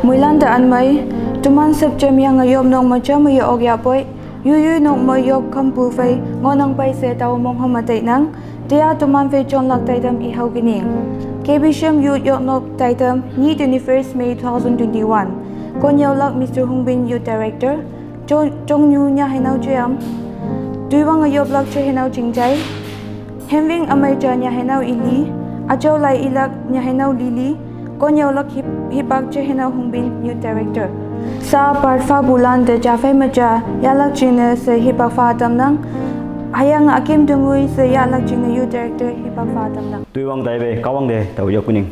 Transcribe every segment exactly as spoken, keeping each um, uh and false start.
Moilan te anmei, teman sepjem yange yop nok me jam ye ok yahpoi, yuyu nok me yop khampu phei ngohnang pei she tao mongham me tainang, teya teman phei jonlak taitam ihao kening. K B C M Youth yop nok taitam, ni twenty-first May two thousand twenty-one. Konyaolak Mister Hongbin, Youth Director, Chong, Chongnyu nya heinao Cheyam, Tuiwang yoplak che heinao Chingjai, Hemwing amei ja nya heinao Ili, Ajao lai ilak nya heinao Lili, Konyaolak hip, hipak che heinao Hongbin, Youth Director. Sa part phapulan te ja phei me ja yahlak jingne she hipak pha tamnang. Hüyange akim tengui she yahlak jingne Youth Director hipak pha tamnang. Tuiwang taipe Kahwang te tao yop kening.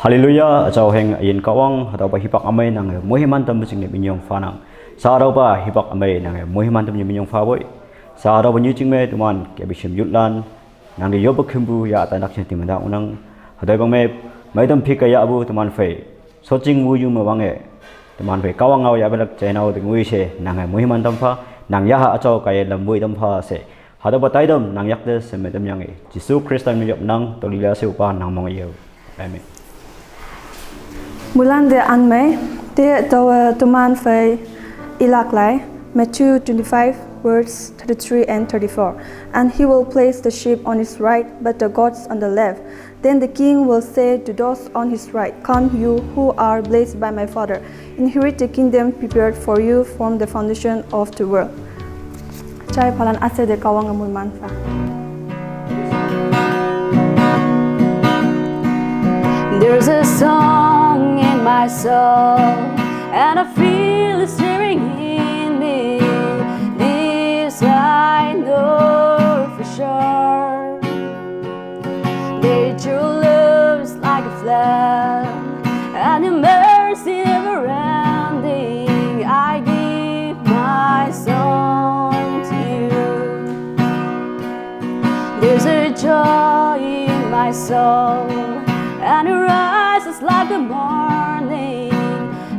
Hallelujah, Ajao heng üyin Kahwang, hatüopa hipak ümei nange moiman tampu jingne minyong phanang. Sa hatüopa hipak ümei nange moiman tampu minyong phapoi. Sa hatüopa nyu jing me teman K B C M Youth lan nangte yoppe khümpu yah tainak jing teman-a ngohnang. Hatüopa me meitam phik-e yahpu teman phei shotjing woyu me wange, teman phei Kahwang ngao yahpelak jainao tengui she nange moiman tam pha, nang yaha Ajao kaiye lam woi tam pha she hatüopa taitam nang yakte she me tamyange, Jesu Khrista min yopnang. Tao lila she opa nang mong yao. Amen. Moilan te anmei, te tao, eh, teman phei ilak lai, Matthew twenty-five, verse thirty-three and thirty-four. And he will place the sheep on his right, but the goats on the left. Then the king will say to those on his right, "Come, you who are blessed by my Father, inherit the kingdom prepared for you from the foundation of the world." Jai phalan üshei te Kahwange moiman pha. There's a song in my soul, and I feel it stirring in me. This I know for sure, that your love is like a flood, and your mercy never ending. I give my song to you. There's a joy in my soul, and it rises like the morning.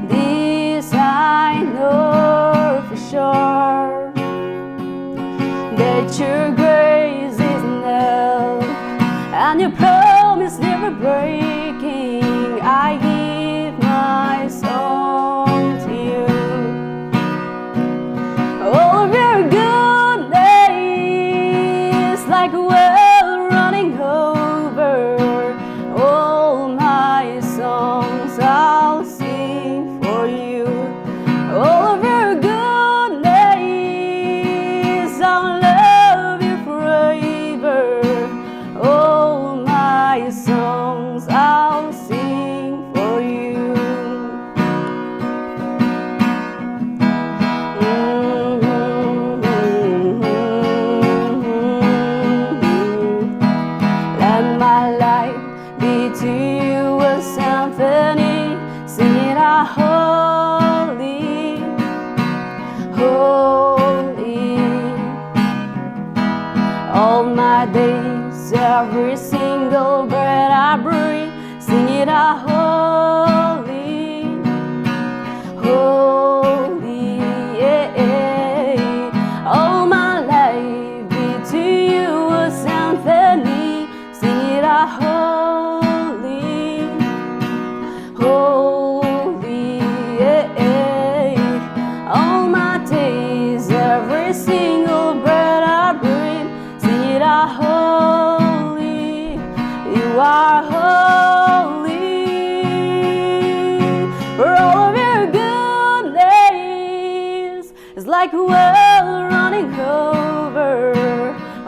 This I know for sure, that your grace is enough, and your promise never breaking. I give my song to you. All of your goodness, like a well running over, all my songs I'll sing for you. All of your goodness, I'll love you forever. All my songs I'll sing for you. Let my life be to you a symphony. Sing it out, holy, holy. All my days, every single breath I breathe, sing it out, holy, holy, yeah. All my life be to you a symphony. Sing it out, holy, holy, yeah. All my days, every single breath I breathe, sing it out, holy, you are holy. For all of your goodness, it's like a well running over.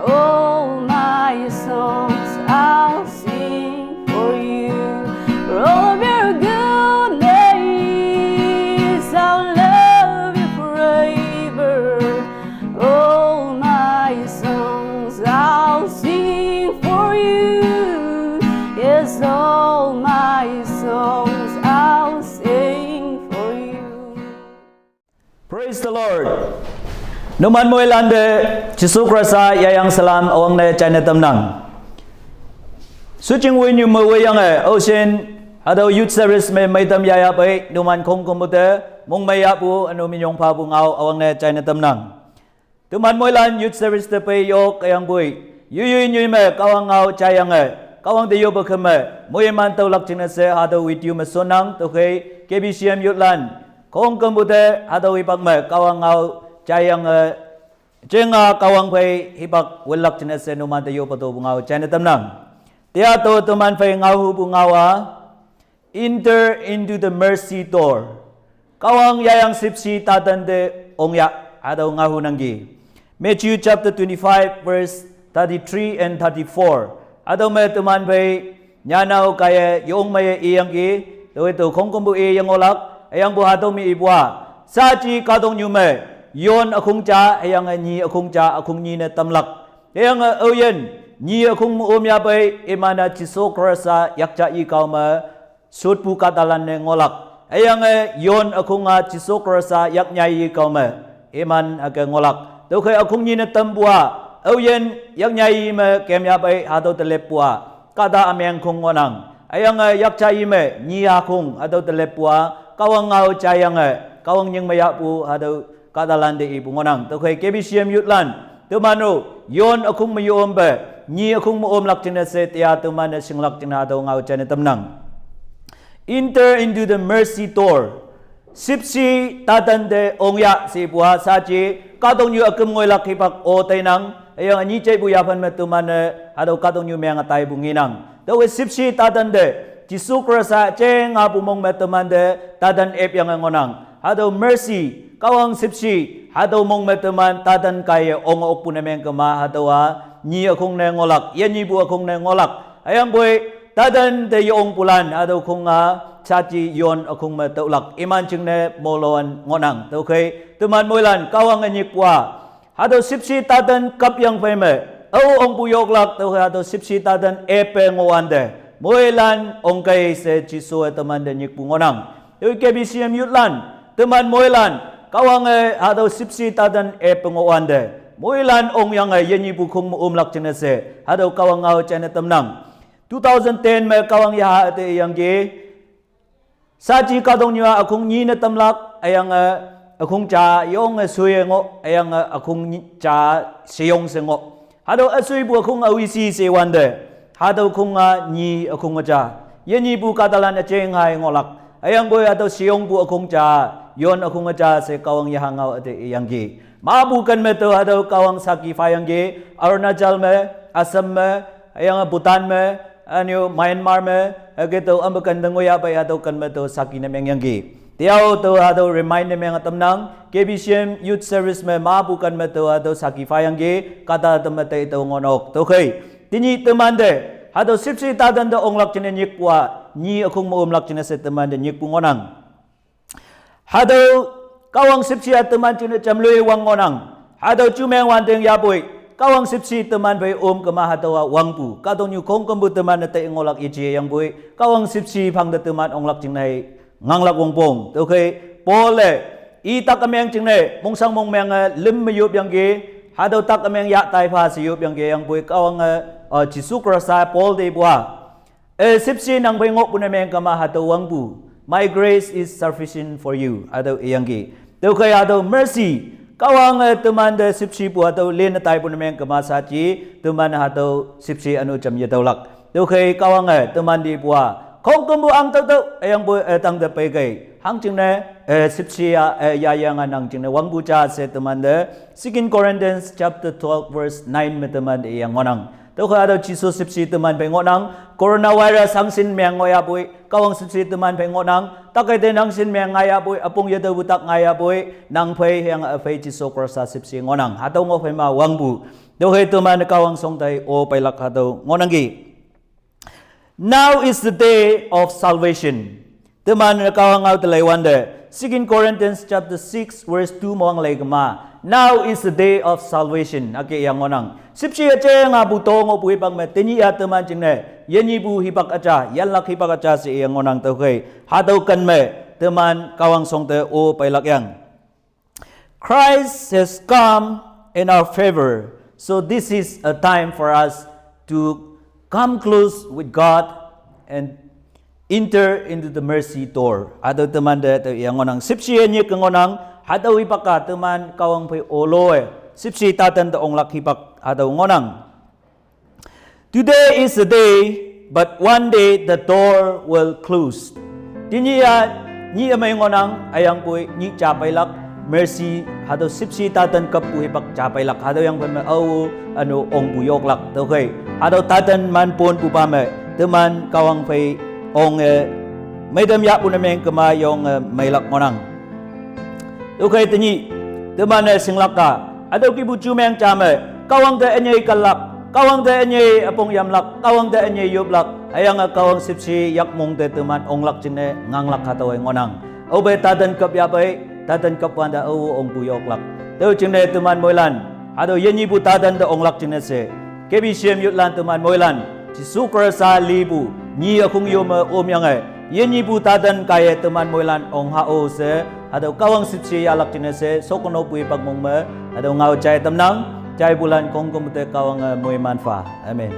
All my songs I'll sing for you. For all of your goodness, I'll love you forever. All my songs I'll sing for you. Yes, all my songs I'll sing for you. Praise the Lord. Numan moilan te Jesu Khrista yayang salam üwangne jaine tamnang. Shujing woinyu me woiyange aoshin hatüo youth service me meitam yayapei numan khongkümpu te mongmei yahpu ünu minyong phapu ngao üwangne jaine tamnang. Teman moilan youth service te pei yok hüyangpoi, yuiyoi nyoi me Kahwang ngao jaiyange Kahwang te yopa keme, moiman tüolak jingne she hatüo video me shonnang, tüokhei K B C M youthlan khongkümpu te hatüo hipak me Kahwang ngao jaiyange, jenga Kahwang phei hipak wünlak jingne she numan te yopa topu ngao jaine tamnang. Tenyih hatüo teman phei ngaohupu ngao-a, Enter into the mercy door. Kahwang yayang shüpshe taten te ongya, hatüo ngaohunangki. Matthew chapter twenty-five, verse thirty-three and thirty-four. Hatüo me teman phei nyanao kaiye yong meiye iyangki, tüokhei tüo khongkümpu iye ngohlak, hüyangpu hatüo me ipu-a, shaaji kahtoknyu me, yon ükhong ja hüyange nyi ükhong ja ükhong nyi ne tamlak. Hüyange aoyin, nyi ükhong me om yahpei, iman-e Jesu Khrista yakja ikao me, shotpu kahtalan ne ngohlak. Hüyange yon ükhong-a Jesu Khrista yaknyai ikao me, iman hüke ngohlak. Tüokhei ükhong nyi ne tampu-a, aoyin yaknyai me kem yahpei hatüo te leppu-a, kahta ümeng khong ngohnang. Hüyange yakja i me nyi ükhong hatüo te leppu-a, Kahwang ngao jaiyange, Kahwang nying me yahpu hatüo kahtalan te ipu ngohnang. Tüokhei K B C M youthlan, teman-o, yon ükhong me yompe, nyi ükhong me omlak jingne she tenyih teman-e shinglak jingne hatüo ngao jaine tamnang. Enter into the mercy door. Shüpshe taten te ongya shepu-a shaaji, kahtoknyu üküm ngoilak hipak-o tainang, hüyange nyi jaipu yaphan me teman-e, hatüo kahtoknyu menge taipu ngenang. Tüokhei shüpshe taten te, Jesu Khrista jengapu mong me teman te, taten epyange ngohnang. Hatüo mercy, Kahwang shüpshe, hatüo mong me teman taten kaiye ong okpu ne meng kema hatüo-a, nyi ükhong ne ngohlak, yenyipu ükhong ne ngohlak. Hüyangpoi, taten te yongpulan, hatüo khong-a, shaaji yon ükhong me tüolak, iman jingne moloan ngohnang. Tüokhei, teman moilan, Kahwange nyikpu-a, hatüo shüpshe taten kapyang phei me, ao ongpu yoklak, tüokhei hatüo shüpshe taten epe ngohwante, moilan ongkei she Jesu-e teman te nyikpu ngohnang. Tüo K B C M youthlan, teman moilan, Kahwange hatüo shüpshe taten epe ngohwante, moilan ongyange yenyipu khong me omlak jingne she, hatüo Kahwang ngao jaine tamnang. Two thousand ten me Kahwang yaha üte iyangki, shaaji kahtoknyu-a ükhong nyi ne tamlak, hüyange, ükhong ja yonge shoiye ngoh, hüyange, ükhong nyi ja sheyong she ngoh. Hatüo üshoipu ükhong-a wisi she wante, hatüo khong-a nyi ükhong ja, yenyipu kahtalan üjeng hai ngohlak. Hüyangpoi hatüo sheyongpu ükhong ja, yon ükhong ja she Kahwang yaha ngao üte iyangki. Mapu ken me tüo hatüo Kahwang saki phayangki, Arunachal me, Assam me, hüyange Bhutan me, ünyu Myanmar me, hüke tüo ümpe ken te ngoiyahpei hatüo ken me tüo saki ne mengyangki. Tenyih-o tüo hatüo remind ne menge tamnang, K B C M Youth Service me mapu ken me tüo hatüo saki phayangki, kahta teme tei tüo ngohnok. Tüokhei, tenyih teman te, hatüo shüpshe taten te onglak jingne nyikpu-a, nyi ükhong me omlak jingne she teman te nyikpu ngohnang. Hatüo Kahwang shüpshe-a teman jingne jamloi wang ngohnang. Hatüo jumeng wanteng yahpoi, Kahwang shüpshe teman phei om kema hatüowa wangpu, kahtoknyu khongkümpu teman-e tei ngohlak yeje yangpoi, Kahwang shüpshe phang te teman onglak jingne nganglak wongpong. Tüokhei, Paul-e, i tak ümeng jingne, mongshang mongmenge lüm me yopyangki, hatüo tak ümeng yah tai pha she yopyangki yangpoi, Kahwange, eh, Jesu Khrista Paul te ipu-a, eh, shüpshe nang phei ngohpu ne meng kema hatüo wangpu, My grace is sufficient for you, hatüo iyangki. Tüokhei hatüo mercy, Kahwange teman te shüpshepu hatüo lenne taipu ne meng kema shaaji, teman hatüo shüpshe ünu jam yetüolak. Tüokhei Kahwange teman te ipu-a, khongkümpu ang tüotüo, hüyangpoi, eh, tangte peikei. Hangjingne, eh, shüpshe-a, eh, yayange nang jingne wangpu ja she teman te, Second Corinthians chapter twelve verse nine me teman te iyang ngohnang. Tüokhei hatüo Jesu shüpshe teman phei ngohnang, coronavirus hangshin meng ngohyahpoi, Kahwang shüpshe teman phei ngohnang, takei te hangshin meng ngaiyahpoi, üpong yetüopu tak ngaiyahpoi, nang phei hüyange üphei Jesu Khrista shüpshe ngohnang. Hatüo ngoh phei ma wangpu. Tüokhei teman Kahwang shong tai-o peilak hatüo ngohnangki. Now is the day of salvation. Teman Kahwang ngao te leiwante, Second Corinthians chapter six verse two me wang lei kema, Now is the day of salvation, hüke iyang ngohnang. Shüpshe üjengapu to ngohpu hipak me, tenyih-a teman jingne, yenyipu hipak üja, yanlak hipak üja she iyang ngohnang. Tüokhei, hatüo ken me, teman Kahwang shong te-o peilak yang. Christ has come in our favor, so this is a time for us to come close with God and enter into the mercy door. Hatüo teman te tüo iyang ngohnang. Shüpshe-e nyik ngohnang, hatüo hipak-a teman Kahwang phei-o lowe, shüpshe taten te onglak hipak hatüo ngohnang. Today is the day But one day the door will close. Tenyih-a nyih ümei ngohnang, hüyangpoi nyih ja peilak, mercy, hatüo shüpshe taten küppu hipak ja peilak, hatüo yangpoi me ao, üno ongpu yoklak. Tüokhei, hatüo taten man ponpupa me, teman Kahwang phei onge, meitam yahpu ne meng kema yonge meilak ngohnang. Tüokhei tenyih, teman-e shinglak-a, hatüo kihpu jumeng ja me, Kahwang te ünyei kalak, Kahwang te ünyei üpong yamlak, Kahwang te ünyei yoplak, hüyange Kahwang shüpshe yakmong te teman onglak jingne nganglak hatüowe ngohnang. Aope taten küp yahpei, taten küp wante ao ongpu yoklak. Tüo jingne teman moilan, hatüo yenyihpu taten te onglak jingne she, K B C M youthlan teman moilan, Jesu Khrista lipu, nyi ükhong yo me omyange, yenyihpu taten kaiye teman moilan ong ha-o she, hatüo Kahwang shüpshe yahlak jingne she, shokono pui pak mong me, hatüo ngao jai tamnang, jaipulan khongküm te Kahwange moiman pha. Amen.